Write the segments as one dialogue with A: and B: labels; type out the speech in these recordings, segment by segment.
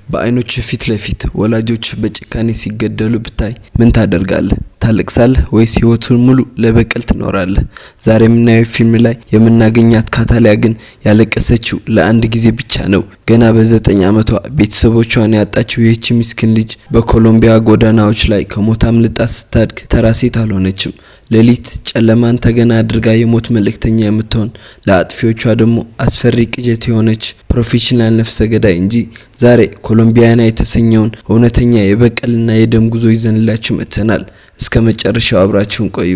A: በአይኖችህ ፊት ለፊት ወላጆችህ በጭካኔ ሲገደሉ ብታይ ምን ታደርጋለህ? ታለቅሳለህ ወይስ ህይወቱን ሙሉ ለበቀል ትኖራለህ? ዛሬ የምናየው ፊልም ላይ የምናገኛት ካታሊያ ግን ያለቀሰችው ለአንድ ጊዜ ብቻ ነው። ገና በ9 ዓመቷ ቤተሰቦቿን ያጣችው ይህች ምስኪን ልጅ በኮሎምቢያ ጎዳናዎች ላይ ከሞት አምልጣ ስታድግ ተራ ሴት አልሆነችም። ሌሊት ጨለማን ተገና አድርጋ የሞት መልእክተኛ የምትሆን፣ ለአጥፊዎቿ ደግሞ አስፈሪ ቅዠት የሆነች professional ነፍሰ ገዳይ እንጂ። ዛሬ ኮሎምቢያና የተሰኘውን እውነተኛ የበቀልና የደም ጉዞ ይዘንላችሁ መጥተናል። እስከ መጨረሻው አብራችሁን ቆዩ።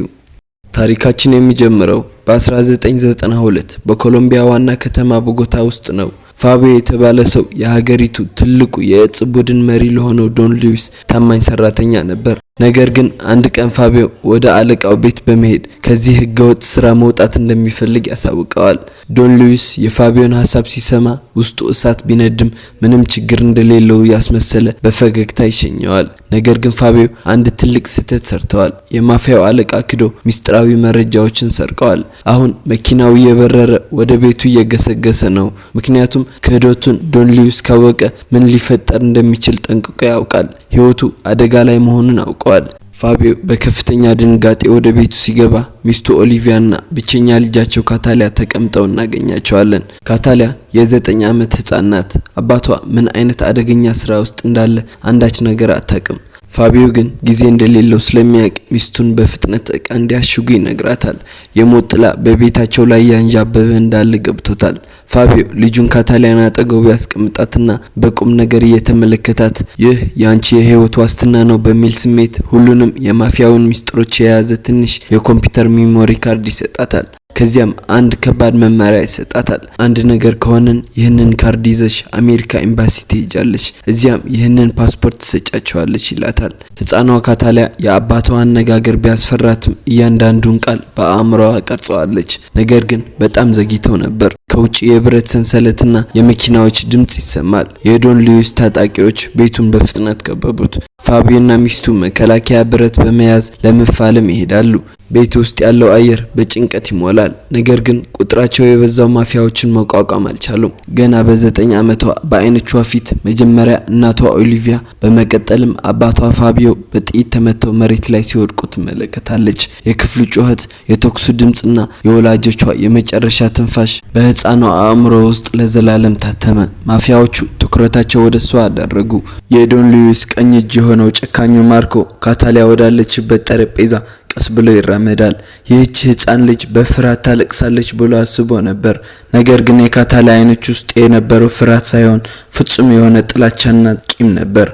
A: ታሪካችን የሚጀምረው በ1992 በኮሎምቢያ ዋና ከተማ ቦጎታ ውስጥ ነው። ፋቢዮ የተባለ ሰው የሀገሪቱ ትልቁ የእጽ ቡድን መሪ ለሆነው ዶን ሉዊስ ታማኝ ሰራተኛ ነበር። ነገር ግን አንድ ቀን ፋቢዮ ወደ አለቃው ቤት በመሄድ ከዚህ ህገወጥ ስራ መውጣት እንደሚፈልግ ያሳውቀዋል። ዶን ሉዊስ የፋቢዮን ሀሳብ ሲሰማ ውስጡ እሳት ቢነድም ምንም ችግር እንደሌለው ያስመሰለ በፈገግታ ይሸኘዋል። ነገር ግን ፋቢዮ አንድ ትልቅ ስህተት ሰርተዋል። የማፊያው አለቃ ክዶ ሚስጥራዊ መረጃዎችን ሰርቀዋል። አሁን መኪናው እየበረረ ወደ ቤቱ እየገሰገሰ ነው። ምክንያቱም ክህደቱን ዶን ሉዊስ ካወቀ ምን ሊፈጠር እንደሚችል ጠንቅቆ ያውቃል። ህይወቱ አደጋ ላይ መሆኑን አውቀዋል። ፋቢዮ በከፍተኛ ድንጋጤ ወደ ቤቱ ሲገባ ሚስቱ ኦሊቪያና ብቸኛ ልጃቸው ካታሊያ ተቀምጠው እናገኛቸዋለን። ካታሊያ የ9 ዓመት ህፃን ናት። አባቷ ምን አይነት አደገኛ ስራ ውስጥ እንዳለ አንዳች ነገር አታውቅም። ፋቢዮ ግን ጊዜ እንደሌለው ስለሚያውቅ ሚስቱን በፍጥነት እቃ እንዲያሽጉ ይነግራታል። የሞት ጥላ በቤታቸው ላይ ያንዣበበ እንዳለ ገብቶታል። ፋቢዮ ልጁን ካታሊያን አጠገቡ ያስቀምጣትና በቁም ነገር እየተመለከታት ይህ የአንቺ የህይወት ዋስትና ነው በሚል ስሜት ሁሉንም የማፊያውን ሚስጥሮች የያዘ ትንሽ የኮምፒውተር memory card ይሰጣታል። ከዚያም አንድ ከባድ መመሪያ ይሰጣታል። አንድ ነገር ከሆንን ይህንን ካርድ ይዘሽ አሜሪካ ኤምባሲ ትሄጃለሽ፣ እዚያም ይህንን ፓስፖርት ትሰጫቸዋለሽ ይላታል። ህፃኗ ካታሊያ የአባቷ አነጋገር ቢያስፈራትም እያንዳንዱን ቃል በአእምሮዋ ቀርጸዋለች። ነገር ግን በጣም ዘግይተው ነበር። ከውጭ የብረት ሰንሰለትና የመኪናዎች ድምጽ ይሰማል። የዶን ሉዊስ ታጣቂዎች ቤቱን በፍጥነት ከበቡት። ፋቢዮና ሚስቱ መከላከያ ብረት በመያዝ ለመፋለም ይሄዳሉ። ቤት ውስጥ ያለው አየር በጭንቀት ይሞላል። ነገር ግን ቁጥራቸው የበዛው ማፊያዎችን መቋቋም አልቻሉም። ገና በ9 ዓመቷ በአይኖቿ ፊት መጀመሪያ እናቷ ኦሊቪያ በመቀጠልም አባቷ ፋቢዮ በጥይት ተመተው መሬት ላይ ሲወድቁ ትመለከታለች። የክፍሉ ጩኸት፣ የተኩሱ ድምፅና የወላጆቿ የመጨረሻ ትንፋሽ በህፃኗ አእምሮ ውስጥ ለዘላለም ታተመ። ማፊያዎቹ ትኩረታቸው ወደ እሷ አደረጉ። የዶን ሉዊስ ቀኝ እጅ የሆነው ጨካኙ ማርኮ ካታሊያ ወዳለችበት ጠረጴዛ ቀስ ብሎ ይራመዳል። ይህች ህፃን ልጅ በፍርሃት ታለቅሳለች ብሎ አስቦ ነበር። ነገር ግን የካታሊያ አይኖች ውስጥ የነበረው ፍርሃት ሳይሆን ፍጹም የሆነ ጥላቻና ቂም ነበር።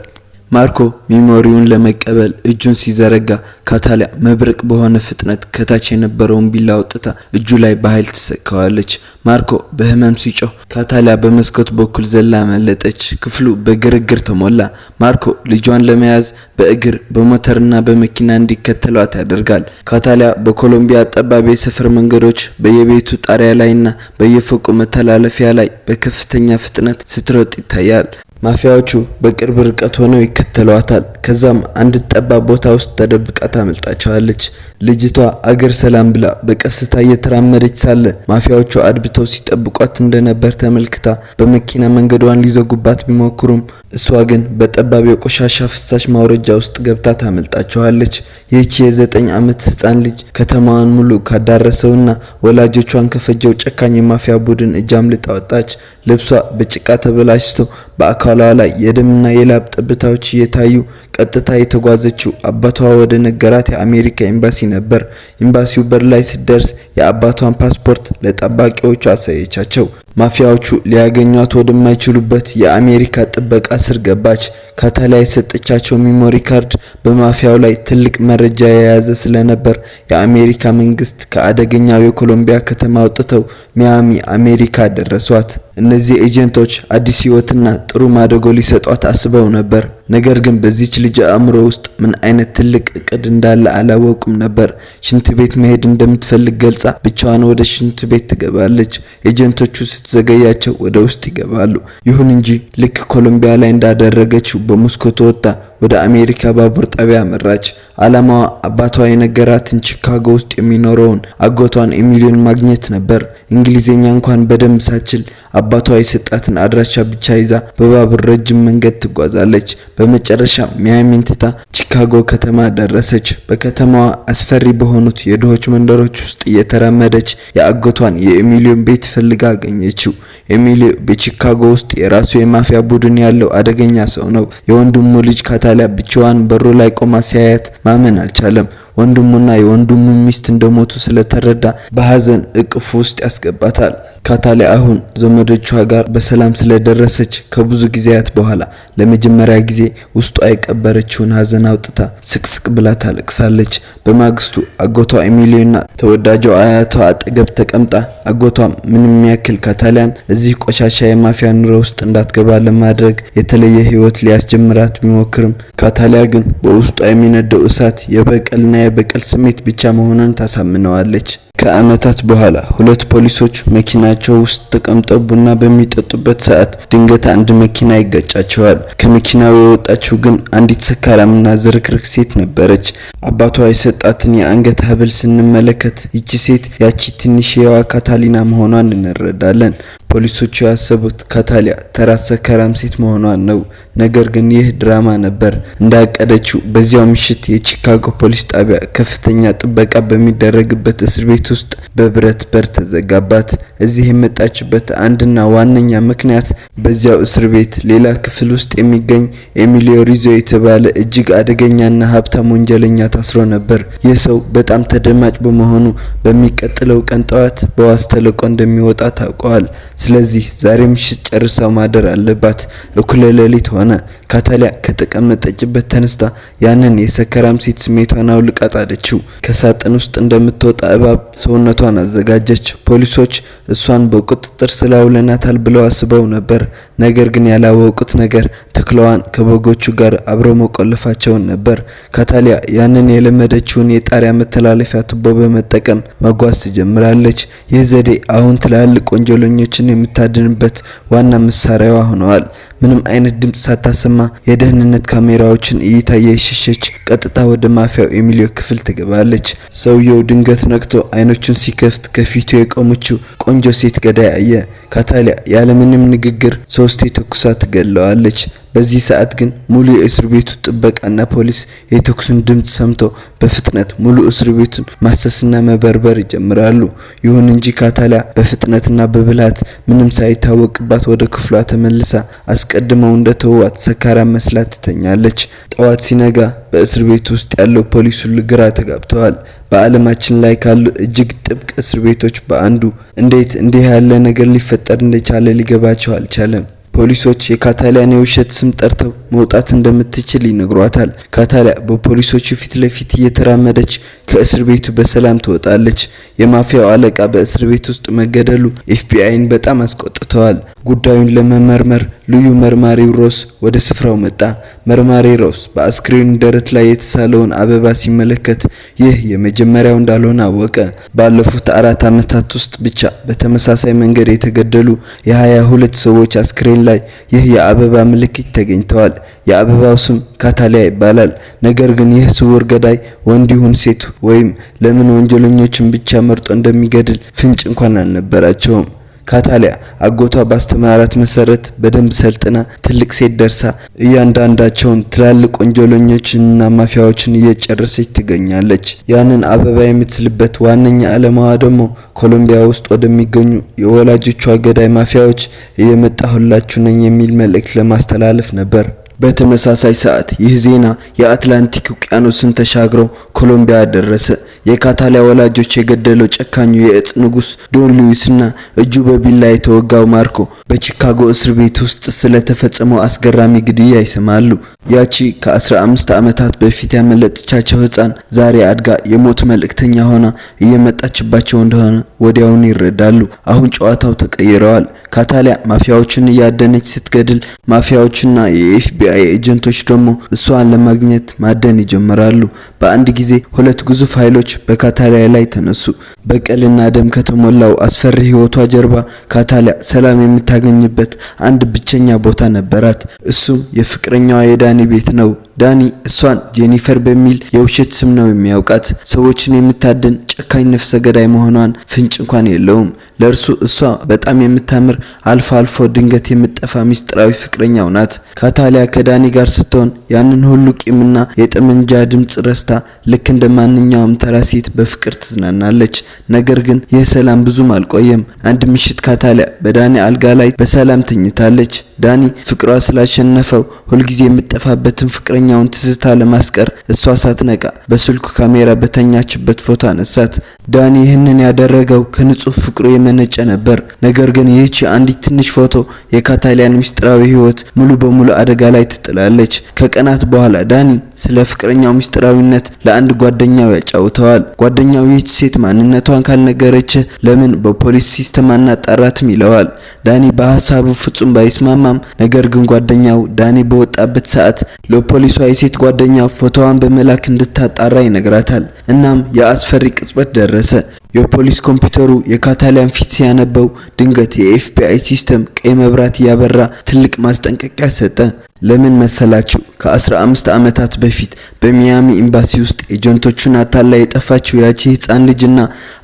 A: ማርኮ memory ውን ለመቀበል እጁን ሲዘረጋ ካታሊያ መብረቅ በሆነ ፍጥነት ከታች የነበረውን ቢላ አውጥታ እጁ ላይ በኃይል ትሰካዋለች። ማርኮ በህመም ሲጮህ ካታሊያ በመስኮት በኩል ዘላ አመለጠች። ክፍሉ በግርግር ተሞላ። ማርኮ ልጇን ለመያዝ በእግር፣ በሞተርና በመኪና እንዲከተሏት ያደርጋል። ካታሊያ በኮሎምቢያ ጠባብ የሰፈር መንገዶች፣ በየቤቱ ጣሪያ ላይና በየፎቁ መተላለፊያ ላይ በከፍተኛ ፍጥነት ስትሮጥ ይታያል። ማፊያዎቹ በቅርብ ርቀት ሆነው ይከተሏታል። ከዛም አንድ ጠባብ ቦታ ውስጥ ተደብቃ ታመልጣቸዋለች። ልጅቷ አገር ሰላም ብላ በቀስታ እየተራመደች ሳለ ማፊያዎቹ አድብተው ሲጠብቋት እንደነበር ተመልክታ በመኪና መንገዷን ሊዘጉባት ቢሞክሩም እሷ ግን በጠባብ የቆሻሻ ፍሳሽ ማውረጃ ውስጥ ገብታ ታመልጣቸዋለች። ይህች የ9 ዓመት ህፃን ልጅ ከተማዋን ሙሉ ካዳረሰውና ወላጆቿን ከፈጀው ጨካኝ የማፊያ ቡድን እጅ አምልጣ ወጣች። ልብሷ በጭቃ ተበላሽቶ በአካሏ ላይ የደምና የላብ ጠብታዎች እየታዩ ቀጥታ የተጓዘችው አባቷ ወደ ነገራት የአሜሪካ ኤምባሲ ነበር። ኤምባሲው በር ላይ ስትደርስ የአባቷን ፓስፖርት ለጠባቂዎቹ አሳየቻቸው። ማፊያዎቹ ሊያገኟት ወደማይችሉበት የአሜሪካ ጥበቃ ስር ገባች። ካታሊያ የሰጠቻቸው memory card በማፊያው ላይ ትልቅ መረጃ የያዘ ስለነበር የአሜሪካ መንግስት ከአደገኛው የኮሎምቢያ ከተማ አውጥተው ሚያሚ አሜሪካ ደረሷት። እነዚህ ኤጀንቶች አዲስ ህይወትና ጥሩ ማደጎ ሊሰጧት አስበው ነበር። ነገር ግን በዚች ልጅ አእምሮ ውስጥ ምን አይነት ትልቅ እቅድ እንዳለ አላወቁም ነበር። ሽንት ቤት መሄድ እንደምትፈልግ ገልጻ ብቻዋን ወደ ሽንት ቤት ትገባለች። ኤጀንቶቹ ስትዘገያቸው ወደ ውስጥ ይገባሉ። ይሁን እንጂ ልክ ኮሎምቢያ ላይ እንዳደረገችው በመስኮቱ ወጥታ ወደ አሜሪካ ባቡር ጣቢያ አመራች። ዓላማዋ አባቷ የነገራትን ቺካጎ ውስጥ የሚኖረውን አጎቷን ኤሚሊዮን ማግኘት ነበር። እንግሊዝኛ እንኳን በደንብ ሳትችል አባቷ የሰጣትን አድራሻ ብቻ ይዛ በባቡር ረጅም መንገድ ትጓዛለች። በመጨረሻ ሚያሚን ትታ ቺካጎ ከተማ ደረሰች። በከተማዋ አስፈሪ በሆኑት የድሆች መንደሮች ውስጥ እየተራመደች የአጎቷን የኤሚሊዮን ቤት ፈልጋ አገኘችው። ኤሚሊዮ በቺካጎ ውስጥ የራሱ የማፊያ ቡድን ያለው አደገኛ ሰው ነው። የወንድሙ ልጅ ካታሊያ ብቻዋን በሩ ላይ ቆማ ሲያያት ማመን አልቻለም። ወንድሙና የወንድሙ ሚስት እንደሞቱ ስለተረዳ በሀዘን እቅፉ ውስጥ ያስገባታል። ካታሊያ አሁን ዘመዶቿ ጋር በሰላም ስለደረሰች ከብዙ ጊዜያት በኋላ ለመጀመሪያ ጊዜ ውስጧ የቀበረችውን ሀዘን አውጥታ ስቅስቅ ብላ ታለቅሳለች። በማግስቱ አጎቷ ኤሚሊዮና ተወዳጇ አያቷ አጠገብ ተቀምጣ አጎቷም ምንም ያክል ካታሊያን እዚህ ቆሻሻ የማፊያ ኑሮ ውስጥ እንዳትገባ ለማድረግ የተለየ ሕይወት ሊያስጀምራት ቢሞክርም፣ ካታሊያ ግን በውስጧ የሚነደው እሳት የበቀልና የበቀል ስሜት ብቻ መሆኑን ታሳምነዋለች። ከዓመታት በኋላ ሁለት ፖሊሶች መኪናቸው ውስጥ ተቀምጠው ቡና በሚጠጡበት ሰዓት ድንገት አንድ መኪና ይገጫቸዋል። ከመኪናው የወጣችው ግን አንዲት ሰካራምና ዝርክርክ ሴት ነበረች። አባቷ የሰጣትን የአንገት ሐብል ስንመለከት ይቺ ሴት ያቺ ትንሽዬዋ ካታሊና መሆኗን እንረዳለን። ፖሊሶቹ ያሰቡት ካታሊያ ተራ ሰካራም ሴት መሆኗን ነው። ነገር ግን ይህ ድራማ ነበር። እንዳቀደችው በዚያው ምሽት የቺካጎ ፖሊስ ጣቢያ ከፍተኛ ጥበቃ በሚደረግበት እስር ቤት ውስጥ በብረት በር ተዘጋባት። እዚህ የመጣችበት አንድና ዋነኛ ምክንያት በዚያው እስር ቤት ሌላ ክፍል ውስጥ የሚገኝ ኤሚሊዮ ሪዞ የተባለ እጅግ አደገኛና ሀብታም ወንጀለኛ ታስሮ ነበር። ይህ ሰው በጣም ተደማጭ በመሆኑ በሚቀጥለው ቀን ጠዋት በዋስ ተለቆ እንደሚወጣ ታውቀዋል። ስለዚህ ዛሬ ምሽት ጨርሳው ማደር አለባት። እኩለ ሌሊት ሆነ። ካታሊያ ከተቀመጠችበት ተነስታ ያንን የሰከራም ሴት ስሜቷን አውልቃ ጣለችው። ከሳጥን ውስጥ እንደምትወጣ እባብ ሰውነቷን አዘጋጀች። ፖሊሶች እሷን በቁጥጥር ስር አውለናታል ብለው አስበው ነበር። ነገር ግን ያላወቁት ነገር ተኩላዋን ከበጎቹ ጋር አብረው መቆለፋቸውን ነበር። ካታሊያ ያንን የለመደችውን የጣሪያ መተላለፊያ ቱቦ በመጠቀም መጓዝ ትጀምራለች። ይህ ዘዴ አሁን ትላልቅ ወንጀለኞችን የምታድንበት ዋና መሳሪያዋ ሆነዋል። ምንም አይነት ድምፅ ሳታሰማ የደህንነት ካሜራዎችን እይታ እየሸሸች ቀጥታ ወደ ማፊያው ኤሚሊዮ ክፍል ትገባለች። ሰውየው ድንገት ነቅቶ አይኖቹን ሲከፍት ከፊቱ የቆመችው ቆንጆ ሴት ገዳይ አየ። ካታሊያ ያለምንም ንግግር ሶስቴ ተኩሳ ትገለዋለች። በዚህ ሰዓት ግን ሙሉ የእስር ቤቱ ጥበቃና ፖሊስ የተኩሱን ድምፅ ሰምቶ በፍጥነት ሙሉ እስር ቤቱን ማሰስና መበርበር ይጀምራሉ። ይሁን እንጂ ካታሊያ በፍጥነትና በብልሃት ምንም ሳይታወቅባት ወደ ክፍሏ ተመልሳ አስቀድመው እንደተዋት ሰካራም መስላ ትተኛለች። ጠዋት ሲነጋ በእስር ቤቱ ውስጥ ያለው ፖሊስ ሁሉ ግራ ተጋብተዋል። በዓለማችን ላይ ካሉ እጅግ ጥብቅ እስር ቤቶች በአንዱ እንዴት እንዲህ ያለ ነገር ሊፈጠር እንደቻለ ሊገባቸው አልቻለም። ፖሊሶች የካታሊያን የውሸት ስም ጠርተው መውጣት እንደምትችል ይነግሯታል። ካታሊያ በፖሊሶቹ ፊት ለፊት እየተራመደች ከእስር ቤቱ በሰላም ትወጣለች። የማፊያው አለቃ በእስር ቤት ውስጥ መገደሉ ኤፍቢአይን በጣም አስቆጥተዋል። ጉዳዩን ለመመርመር ልዩ መርማሪው ሮስ ወደ ስፍራው መጣ። መርማሪ ሮስ በአስክሬኑ ደረት ላይ የተሳለውን አበባ ሲመለከት ይህ የመጀመሪያው እንዳልሆነ አወቀ። ባለፉት 4 ዓመታት ውስጥ ብቻ በተመሳሳይ መንገድ የተገደሉ የ22 ሰዎች አስክሬን ላይ ይህ የአበባ ምልክት ተገኝተዋል። የአበባው ስም ካታሊያ ይባላል። ነገር ግን ይህ ስውር ገዳይ ወንድ ይሁን ሴት ወይም ለምን ወንጀለኞችን ብቻ መርጦ እንደሚገድል ፍንጭ እንኳን አልነበራቸውም። ካታሊያ አጎቷ ባስተማራት መሰረት በደንብ ሰልጥና ትልቅ ሴት ደርሳ እያንዳንዳቸውን ትላልቅ ወንጀለኞችንና ማፊያዎችን እየጨረሰች ትገኛለች። ያንን አበባ የምትስልበት ዋነኛ ዓላማዋ ደግሞ ኮሎምቢያ ውስጥ ወደሚገኙ የወላጆቿ ገዳይ ማፊያዎች እየመጣሁላችሁ ነኝ የሚል መልእክት ለማስተላለፍ ነበር። በተመሳሳይ ሰዓት ይህ ዜና የአትላንቲክ ውቅያኖስን ተሻግሮ ኮሎምቢያ ደረሰ። የካታሊያ ወላጆች የገደለው ጨካኙ የእጽ ንጉስ ዶን ሉዊስና እጁ በቢላ የተወጋው ማርኮ በቺካጎ እስር ቤት ውስጥ ስለተፈጸመው አስገራሚ ግድያ ይሰማሉ። ያቺ ከ15 ዓመታት በፊት ያመለጠቻቸው ሕፃን ዛሬ አድጋ የሞት መልእክተኛ ሆና እየመጣችባቸው እንደሆነ ወዲያውኑ ይረዳሉ። አሁን ጨዋታው ተቀይረዋል። ካታሊያ ማፊያዎችን እያደነች ስትገድል፣ ማፊያዎችና የኤፍቢአይ ኤጀንቶች ደግሞ እሷን ለማግኘት ማደን ይጀምራሉ። በአንድ ጊዜ ሁለት ግዙፍ ኃይሎች በካታሊያ ላይ ተነሱ። በቀልና ደም ከተሞላው አስፈሪ ሕይወቷ ጀርባ ካታሊያ ሰላም የምታገኝበት አንድ ብቸኛ ቦታ ነበራት። እሱም የፍቅረኛዋ የዳኒ ቤት ነው። ዳኒ እሷን ጄኒፈር በሚል የውሸት ስም ነው የሚያውቃት። ሰዎችን የምታድን ጨካኝ ነፍሰ ገዳይ መሆኗን ፍንጭ እንኳን የለውም። ለእርሱ እሷ በጣም የምታምር፣ አልፎ አልፎ ድንገት የምትጠፋ ሚስጥራዊ ፍቅረኛው ናት። ካታሊያ ከዳኒ ጋር ስትሆን ያንን ሁሉ ቂምና የጠመንጃ ድምፅ ረስታ ልክ እንደ ማንኛውም ተራ ሴት በፍቅር ትዝናናለች። ነገር ግን ይህ ሰላም ብዙም አልቆየም። አንድ ምሽት ካታሊያ በዳኒ አልጋ ላይ በሰላም ተኝታለች። ዳኒ ፍቅሯ ስላሸነፈው ሁልጊዜ የምትጠፋበትን ፍቅረኛውን ትዝታ ለማስቀር እሷ ሳትነቃ በስልኩ ካሜራ በተኛችበት ፎቶ አነሳት። ዳኒ ይህንን ያደረገው ከንጹህ ፍቅሩ የመነጨ ነበር። ነገር ግን ይህች አንዲት ትንሽ ፎቶ የካታሊያን ምስጢራዊ ሕይወት ሙሉ በሙሉ አደጋ ላይ ትጥላለች። ከቀናት በኋላ ዳኒ ስለ ፍቅረኛው ምስጢራዊነት ለአንድ ጓደኛው ያጫውተዋል። ጓደኛው ይህች ሴት ማንነቷን ካልነገረች ለምን በፖሊስ system አናጣራትም ይለዋል። ዳኒ በሀሳቡ ፍጹም ባይስማማም ነገር ግን ጓደኛው ዳኒ በወጣበት ሰዓት ለፖሊሷ የሴት ጓደኛው ፎቶዋን በመላክ እንድታጣራ ይነግራታል። እናም የአስፈሪ ቅጽበት ደረሰ። የፖሊስ ኮምፒውተሩ የካታሊያን ፊት ሲያነበው ድንገት የኤፍቢአይ system ቀይ መብራት እያበራ ትልቅ ማስጠንቀቂያ ሰጠ። ለምን መሰላችሁ? ከ15 ዓመታት በፊት በሚያሚ ኤምባሲ ውስጥ ኤጀንቶቹን አታላ የጠፋችው ያቺ ህፃን ልጅና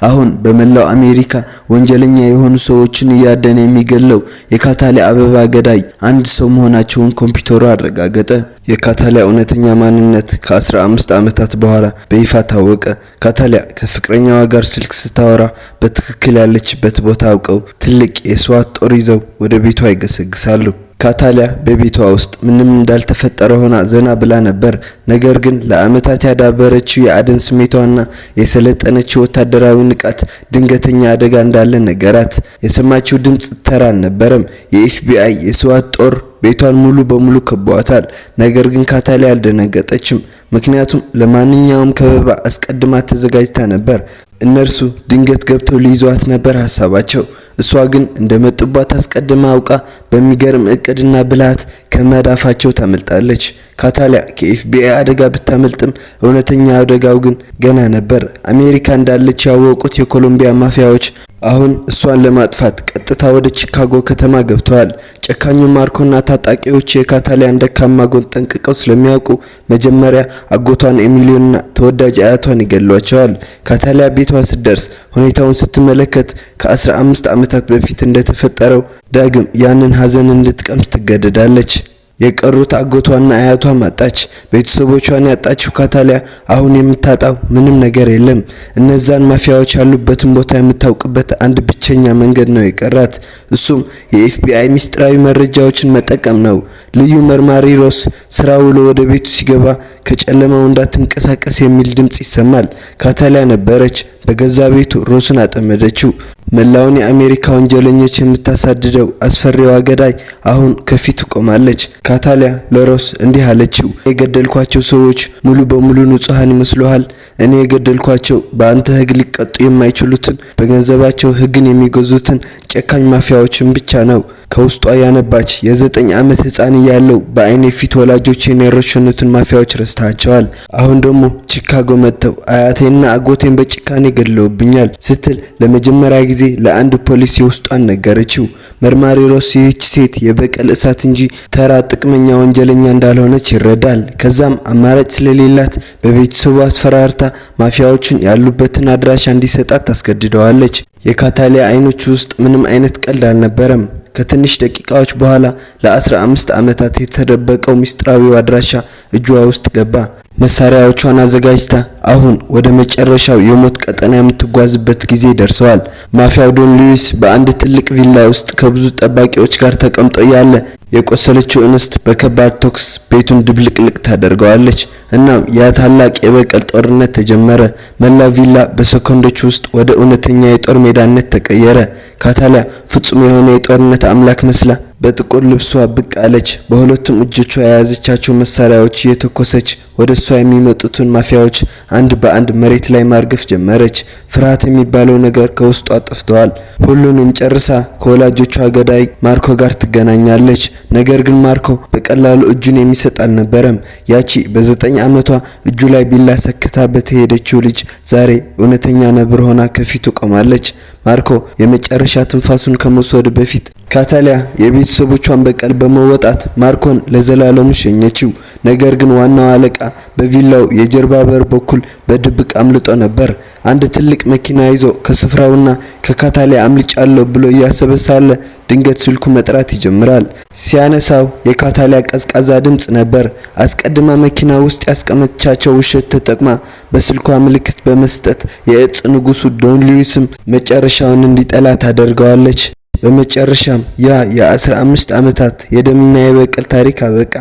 A: አሁን በመላው አሜሪካ ወንጀለኛ የሆኑ ሰዎችን እያደነ የሚገለው የካታሊያ አበባ ገዳይ አንድ ሰው መሆናቸውን ኮምፒውተሩ አረጋገጠ። የካታሊያ እውነተኛ ማንነት ከ15 ዓመታት በኋላ በይፋ ታወቀ። ካታሊያ ከፍቅረኛዋ ጋር ስልክ ስታወራ በትክክል ያለችበት ቦታ አውቀው ትልቅ የ SWAT ጦር ይዘው ወደ ቤቷ ይገሰግሳሉ። ካታሊያ በቤቷ ውስጥ ምንም እንዳልተፈጠረ ሆና ዘና ብላ ነበር። ነገር ግን ለዓመታት ያዳበረችው የአደን ስሜቷና የሰለጠነችው ወታደራዊ ንቃት ድንገተኛ አደጋ እንዳለ ነገራት። የሰማችው ድምፅ ተራ አልነበረም። የኤፍቢአይ የ SWAT ጦር ቤቷን ሙሉ በሙሉ ከቧታል። ነገር ግን ካታሊያ አልደነገጠችም፣ ምክንያቱም ለማንኛውም ከበባ አስቀድማ ተዘጋጅታ ነበር። እነርሱ ድንገት ገብተው ሊይዟት ነበር ሀሳባቸው። እሷ ግን እንደመጡባት አስቀድማ አውቃ በሚገርም እቅድና ብልሃት ከመዳፋቸው ታመልጣለች። ካታሊያ ከኤፍቢአይ አደጋ ብታመልጥም እውነተኛ አደጋው ግን ገና ነበር። አሜሪካ እንዳለች ያወቁት የኮሎምቢያ ማፊያዎች አሁን እሷን ለማጥፋት ቀጥታ ወደ ቺካጎ ከተማ ገብተዋል። ጨካኙ ማርኮና ታጣቂዎች የካታሊያን ደካማ ጎን ጠንቅቀው ስለሚያውቁ መጀመሪያ አጎቷን ኤሚሊዮንና ተወዳጅ አያቷን ይገድሏቸዋል። ካታሊያ ቤቷ ስትደርስ ሁኔታውን ስትመለከት ከ15 ዓመታት በፊት እንደተፈጠረው ዳግም ያንን ሀዘን እንድትቀምስ ትገደዳለች። የቀሩት አጎቷና አያቷም አጣች። ቤተሰቦቿን ያጣችው ካታሊያ አሁን የምታጣው ምንም ነገር የለም። እነዛን ማፊያዎች ያሉበትን ቦታ የምታውቅበት አንድ ብቸኛ መንገድ ነው የቀራት። እሱም የኤፍቢአይ ሚስጥራዊ መረጃዎችን መጠቀም ነው። ልዩ መርማሪ ሮስ ስራ ውሎ ወደ ቤቱ ሲገባ ከጨለማው እንዳትንቀሳቀስ የሚል ድምጽ ይሰማል። ካታሊያ ነበረች። በገዛ ቤቱ ሮስን አጠመደችው። መላውን የአሜሪካ ወንጀለኞች የምታሳድደው አስፈሪዋ ገዳይ አሁን ከፊቱ ቆማለች። ካታሊያ ለሮስ እንዲህ አለችው፣ የገደልኳቸው ሰዎች ሙሉ በሙሉ ንጹሐን ይመስሉሃል? እኔ የገደልኳቸው በአንተ ሕግ ሊቀጡ የማይችሉትን፣ በገንዘባቸው ሕግን የሚገዙትን ጨካኝ ማፊያዎችን ብቻ ነው። ከውስጧ ያነባች የ9 ዓመት ሕፃን እያለሁ በአይኔ ፊት ወላጆቼን የረሸኑትን ማፊያዎች ረስተሃቸዋል። አሁን ደግሞ ቺካጎ መጥተው አያቴና አጎቴን በጭካኔ ገድለውብኛል ስትል ለመጀመሪያ ጊዜ ለአንድ ፖሊስ የውስጧን ነገረችው። መርማሪ ሮስ ይህች ሴት የበቀል እሳት እንጂ ተራ ጥቅመኛ ወንጀለኛ እንዳልሆነች ይረዳል። ከዛም አማራጭ ስለሌላት በቤተሰቡ አስፈራርታ ማፊያዎቹን ያሉበትን አድራሻ እንዲሰጣት ታስገድደዋለች። የካታሊያ አይኖች ውስጥ ምንም አይነት ቀልድ አልነበረም። ከትንሽ ደቂቃዎች በኋላ ለ15 ዓመታት የተደበቀው ምስጢራዊው አድራሻ እጇ ውስጥ ገባ። መሳሪያዎቿን አዘጋጅታ አሁን ወደ መጨረሻው የሞት ቀጠና የምትጓዝበት ጊዜ ደርሰዋል። ማፊያው ዶን ሉዊስ በአንድ ትልቅ ቪላ ውስጥ ከብዙ ጠባቂዎች ጋር ተቀምጦ እያለ የቆሰለችው እንስት በከባድ ተኩስ ቤቱን ድብልቅልቅ ታደርገዋለች። እናም ያ ታላቅ የበቀል ጦርነት ተጀመረ። መላው ቪላ በሰኮንዶች ውስጥ ወደ እውነተኛ የጦር ሜዳነት ተቀየረ። ካታሊያ ፍጹም የሆነ የጦርነት አምላክ መስላ በጥቁር ልብሷ ብቅ አለች። በሁለቱም እጆቿ የያዘቻቸው መሳሪያዎች እየተኮሰች ወደ እሷ የሚመጡትን ማፊያዎች አንድ በአንድ መሬት ላይ ማርገፍ ጀመረች። ፍርሃት የሚባለው ነገር ከውስጧ ጠፍተዋል። ሁሉንም ጨርሳ ከወላጆቿ ገዳይ ማርኮ ጋር ትገናኛለች። ነገር ግን ማርኮ በቀላሉ እጁን የሚሰጥ አልነበረም። ያቺ በ9 ዓመቷ እጁ ላይ ቢላ ሰክታበት የሄደችው ልጅ ዛሬ እውነተኛ ነብር ሆና ከፊቱ ቆማለች። ማርኮ የመጨረሻ ትንፋሱን ከመውሰዱ በፊት ካታሊያ የቤተሰቦቿን በቀል በመወጣት ማርኮን ለዘላለሙ ሸኘችው። ነገር ግን ዋናው አለቃ በቪላው የጀርባ በር በኩል በድብቅ አምልጦ ነበር። አንድ ትልቅ መኪና ይዞ ከስፍራውና ከካታሊያ አምልጫለሁ ብሎ እያሰበ ሳለ ድንገት ስልኩ መጥራት ይጀምራል። ሲያነሳው የካታሊያ ቀዝቃዛ ድምጽ ነበር። አስቀድማ መኪና ውስጥ ያስቀመጠቻቸው ውሾች ተጠቅማ በስልኳ ምልክት በመስጠት የእጽ ንጉሱ ዶን ሉዊስም መጨረሻውን እንዲጠላ ታደርገዋለች። በመጨረሻም ያ የ15 ዓመታት የደምና የበቀል ታሪክ አበቃ።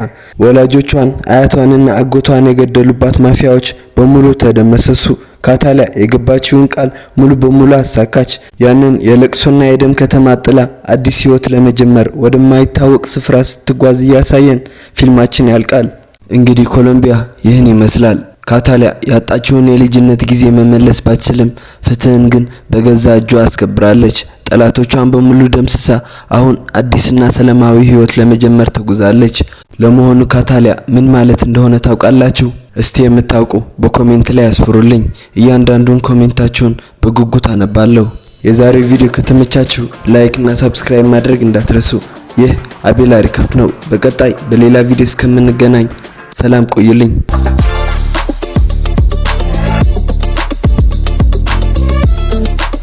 A: ወላጆቿን፣ አያቷንና አጎቷን የገደሉባት ማፊያዎች በሙሉ ተደመሰሱ። ካታሊያ የገባችውን ቃል ሙሉ በሙሉ አሳካች። ያንን የለቅሶና የደም ከተማ ጥላ አዲስ ህይወት ለመጀመር ወደማይታወቅ ስፍራ ስትጓዝ እያሳየን ፊልማችን ያልቃል። እንግዲህ ኮሎምቢያ ይህን ይመስላል። ካታሊያ ያጣችውን የልጅነት ጊዜ መመለስ ባትችልም ፍትህን ግን በገዛ እጇ አስከብራለች። ጠላቶቿን በሙሉ ደምስሳ አሁን አዲስና ሰላማዊ ህይወት ለመጀመር ተጉዛለች። ለመሆኑ ካታሊያ ምን ማለት እንደሆነ ታውቃላችሁ? እስቲ የምታውቁ በ comment ላይ አስፍሩልኝ። እያንዳንዱን comment ኣችሁን በጉጉት አነባለሁ። የዛሬው ቪዲዮ ከተመቻችሁ like እና subscribe ማድረግ እንዳትረሱ። ይህ አቤላ Recap ነው። በቀጣይ በሌላ ቪዲዮ እስከምንገናኝ ሰላም ቆዩልኝ።